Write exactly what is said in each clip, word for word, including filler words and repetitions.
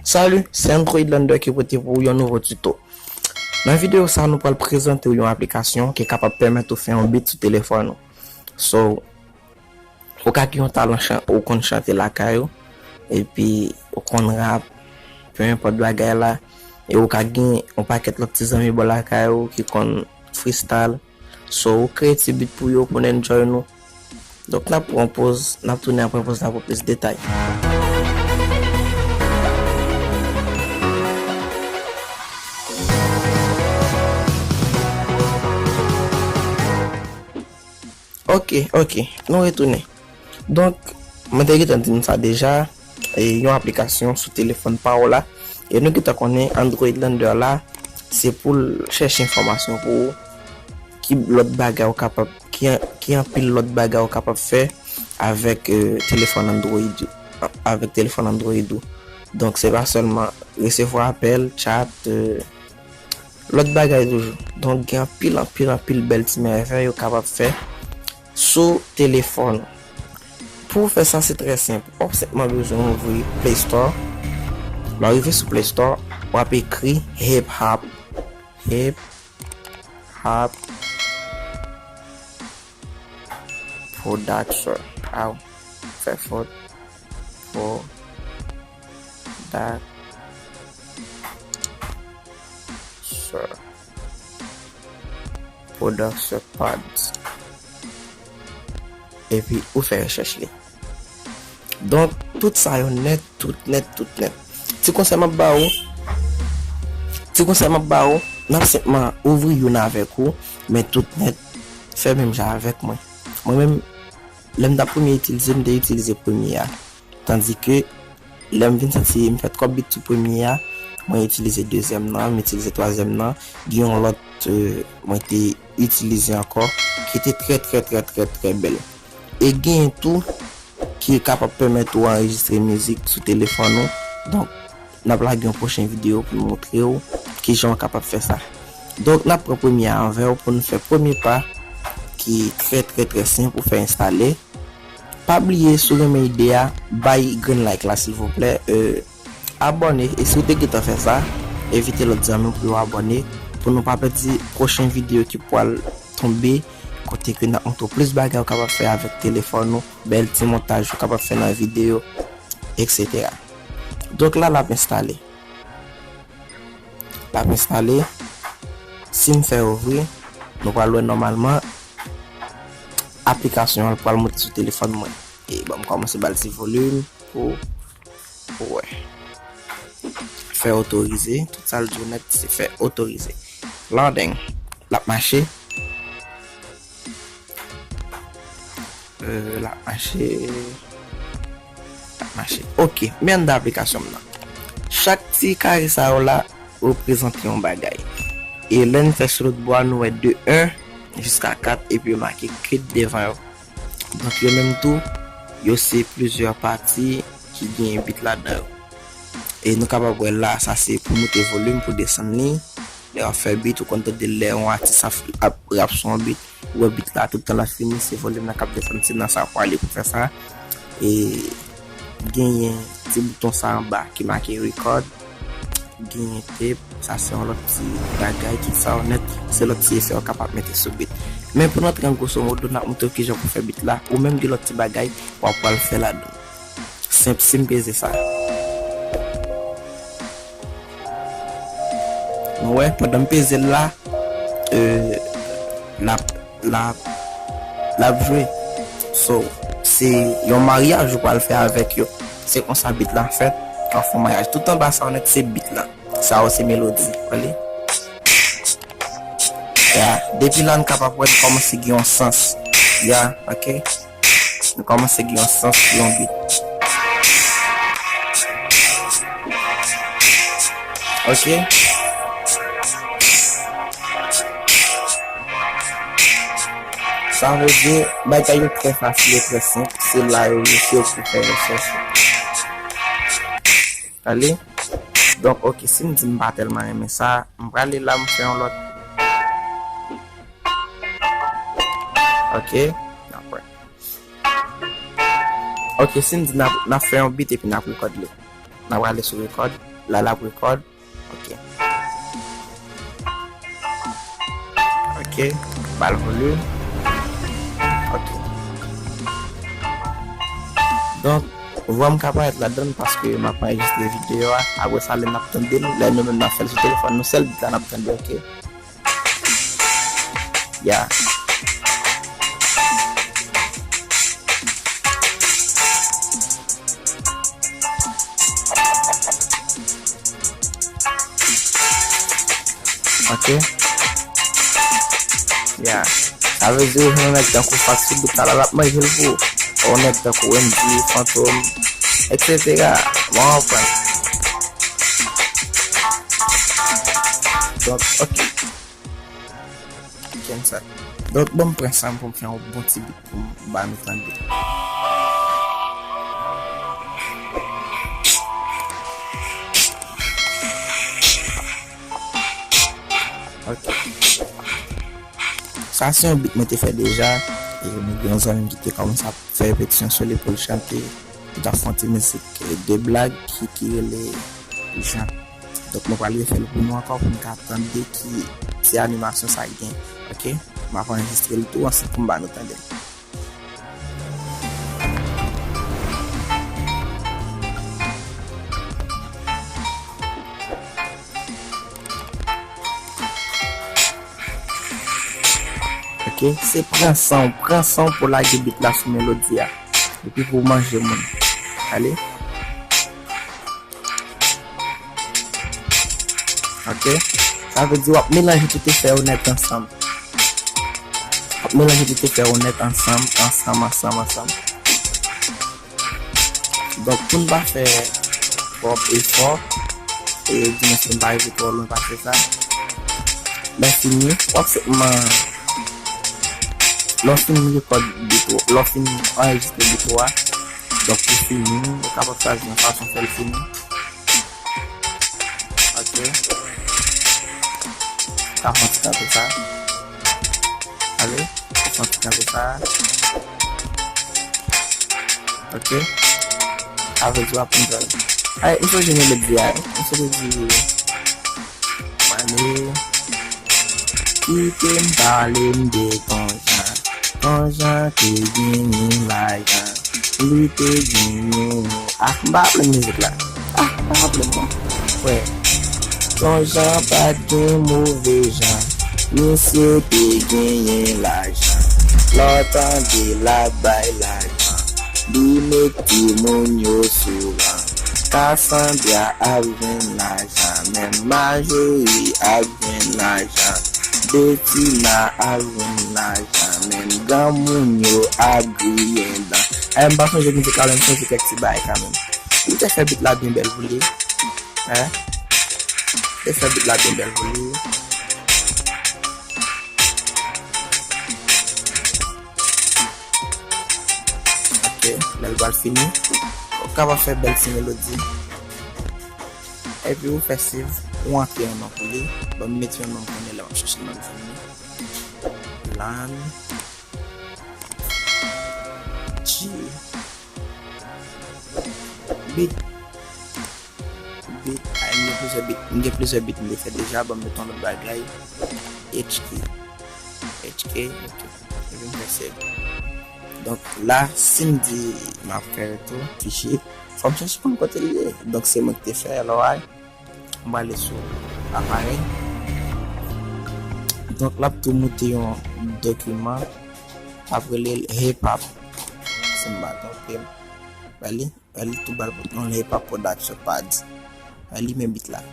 Salut, c'est Android Lander qui pote pou ou yon nouvo tuto. Nan videyo sa, nou pral prezante w yon aplikasyon ki kapab pèmèt ou fè yon beat sou telefòn ou. So, ou ka gen yon talan chan, ou konn chante lakay ou, epi ou konn rap, peu importe bagay la, e ou ka gen yon pakèt lòt ti zanmi bò lakay ou ki konn freestyle. So, ou kreye ti beat pou yo, pou n enjoy nou. Donk, n ap pran yon poz, n ap tounen apre poz la pou plis detay. Ok, ok, nou retounen. Donk, mwen te gentan di nou sa deja, e yon aplikasyon sou telefòn pa w la. E nou gentan konnen Android Lander la, se pou l chèche enfòmasyon pou ou, ki lòt bagay ou kapab, ki, ki anpil lòt bagay ou kapab fè avèk, euh, telefòn Android, avèk telefòn Android ou. Donk, se pa sèlman resevwa apèl, chat, euh, lòt bagay toujou. Donk, gen anpil, anpil, anpil bèl ti mèvèy ou kapab fè sou telefòn ou. Pou w fè sa, se trè senp. W ap senpman bezwen ouvri Play Store. Lè w rive sou Play Store, w ap ekri Hip Hop, Hip Hop Production. Aw, fè fòt. Production. Production Pods. Epi ou fè rechèch li. Donk, tout sa yo nèt, tout nèt, tout nèt. Ti konsèy m ap ba ou, ti konsèy m ap ba ou, n ap senpman ouvri youn avèk ou, men tout nèt, fè menm jan avèk mwen. Mwen menm, lè m t ap premye itilize, m te itilize premye a. Tandike, lè m vin santi m fè twòp beat sou premye a, mwen itilize dezyèm nan, m itilize twazyèm nan, gen yon lòt, euh, mwen te itilize ankò, ki te trè, trè, trè, trè, trè bèl. E gen tou ki kapab pèmèt ou anrejistre mizik sou telefòn ou. Donk, n ap lage yon pwochen videyo pou n montre w kijan w kapab fè sa. Donk, n ap pran premye a avè w pou n fè premye pa ki trè, trè, trè senp pou fè enstale. Pa bliye, si w renmen ide a, bay grenn like la, silvouplè. Euh, abòne, e si w te gentan fè sa, envite lòt zanmi w pou yo abòne, pou nou pa pèdi pwochen videyo ki pwal tonbe, kote ke n ap montre w plis bagay ou kapab fè avèk telefòn ou, bèl ti montaj ou kapab fè nan videyo, et cetera. Donk la, l ap enstale. L ap enstale. Si m fè ouvri, nou pral wè nòmalman aplikasyon an pral monte sou telefòn mwen. E bon, m kòmanse ba l ti volim pou, pou wè. Fè otorize, tout sa l di w nèt, se fè otorize. Loading, l ap mache. Euh, l ap mache. L ap mache. Ok, men anndan aplikasyon m nan. Chak ti kare sa yo la reprezante yon bagay. E lè n fè sou lòt bò a, nou wè de en jiska kat, epi yo make kat devan yo. Donk, yo menm tou, yo se plizyè pati ki gen bit ladan yo. E nou kapab wè la, sa se pou moute volim, pou desann li. Lè w ap fè bit, ou konn tande lè yon atis ap, ap rap sou yon bit, ou wè bit la tout tan l ap fini, se volim nan k ap desann, se nan sa w prale pou fè sa. E genyen ti bouton sa anba ki make record, genyen tape, sa se yon lòt ti bagay, kit sa w nèt, se lòt ti efè w kapab mete sou bit. Men pou n antre an gwoso modo, n ap montre w kijan pou fè bit la, ou menm gen lòt ti bagay w ap pral fè ladan. Senp, si m peze sa. Nou wè, pandan m peze l la, euh, l ap, l ap, l ap jwe. So, se yon maryaj ou pral fè avèk yo. Se konsa bit la fèt, w ap fè yon maryaj. Tout anba sa w nèt, se bit la. Sa yo se melodi. Gade. Ya, depi la, n kapab wè n kòmanse gen yon sans. Ya, ok. Nou kòmanse gen yon sans pou yon bit. Ok? Sa vle di, bagay yo trè fasil e trè senp. Se la yo ye, se yo ki fè rechèch yo. Ale. Donk, ok, si m di m pa tèlman renmen sa, m prale la, m fè yon lòt. Ok, n ap wè. Ok, si n di n ap, n ap fè yon bit epi n ap rekòd li. N ap prale sou rekòd. la l ap rekòd. Ok. Ok. Ba l volim. Ok. Donk, vwa m ka parèt ladan l paske m ap anrejistre videyo a. Apre sa, lè n ap tande l, lè nou menm n ap fè l sou telefòn nou, sèl bit la n ap tande, ok? Ya. Ok. Ya. Sa vle di ou jwenn yon nèg tankou Fax sou bit la, l ap manje l pou ou. Ou yon nèg tankou Wendyy, Fantom, et cetera. Bon, anfen. Donk, ok. Kèm sa. Donk, bon, m pran sa m pou m fè yon bon ti bit pou m ba nou tande. Ok. Sa se yon bit mwen te fè deja. E mwen gen yon zanmi m ki te kòmanse ap fè repetisyon sou li pou l chante. Li t ap fè yon ti mizik, eh, de blag ki, ki rele Jan. Donk, mwen pral refè l pou nou ankò pou n ka tande ki ti animasyon sa gen. Ok? M ap anrejistre l tou, answit pou m ba nou tande l. Ok, se pran san w, pran san w pou lage bit la sou melodi a. Epi pou w manje moun. Ale. Ok. Sa vle di w ap melanje tout efè yo nèt ansanm. W ap melanje tout efè yo nèt ansanm, ansanm, ansanm, ansanm. Donk, pou n pa fè twòp efò, e di mwen si n pa rive twò lwen pase sa, lè fini, w ap senpman, lè w fin rekòd bit ou, lè w fin anrejistre bit ou a, donk, pou fini, ou kapab chwazi yon fason fè l fini. Ok. Ka fè yon ti kanpe sa. Ale, fè yon ti kanpe sa. Ok. Avèk zwa pou m jwe. Ay, m sonje melodi a, wi. M sonje di, ale, kite m pale m de Ton Jan. Ton Jan te genyen lajan. Li te genyen. Ah, m pa raple m mizik la. Ah, m pa raple m non. Wè. Ton Jan pa t gen move jan. Misye te genyen lajan. Lè w tande l ap bay lajan, li met timoun yo sou ran. Cassandra ap jwenn lajan, menm Marjorie ap jwenn lajan. Betina ap jwenn lajan, menm granmoun yo ap griyen dan. Eh, m pa sonje mizik la, men m sonje kèk ti bagay kanmenm. Li te fè bit la byen bèl pou li. Hein? Li te fè bit la byen bèl pou li. Ok, lè l pral fini, ou kapab fè bèl ti melodi. Epi ou fè save, ou antre yon non pou li. Ban m met yon non m konnen lè m ap chèche non l fini. Lan G Beat. Beat, ay, m gen plizyè beat, m gen plizyè beat m te fè deja, ban m met yon lòt bagay. H K. H K, ok. Epi m fè save. Donk la, si m di m ap fè retou, fichye, fò m chèche konn kote l ye. Donk se mwen ki te fè l, alright. M prale sou aparèy. Donk l ap tou moute yon dokiman. L ap rele l Hip Hop. Si m pa twonpe m. Ba li, ba li tou ba l yon Hip Hop Production Pads. Ba li men bit la.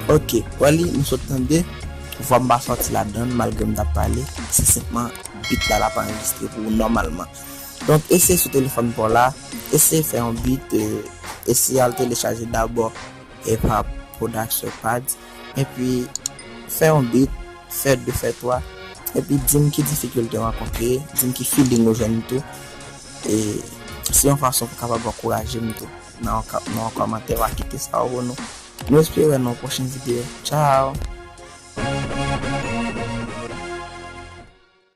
Ok, wè li, nou sot tande, vwa m pa sòti ladan l, malgre m t ap pale, se senpman beat la l ap anrejistre pou ou nòmalman. Donk, eseye sou telefòn pa w la, eseye fè yon beat, euh, eseye al telechaje dabò Hip Hop Production Pads, epi fè yon beat, fè de, fè twa, epi di m ki difikilte w rankontre, di m ki feeling ou jwenn tou, e se yon fason pou kapab ankouraje m tou nan yon, ka- nan yon kòmantè, w a kite sa w pou nou. Nou espere wè nan yon pwochen videyo. Tchao!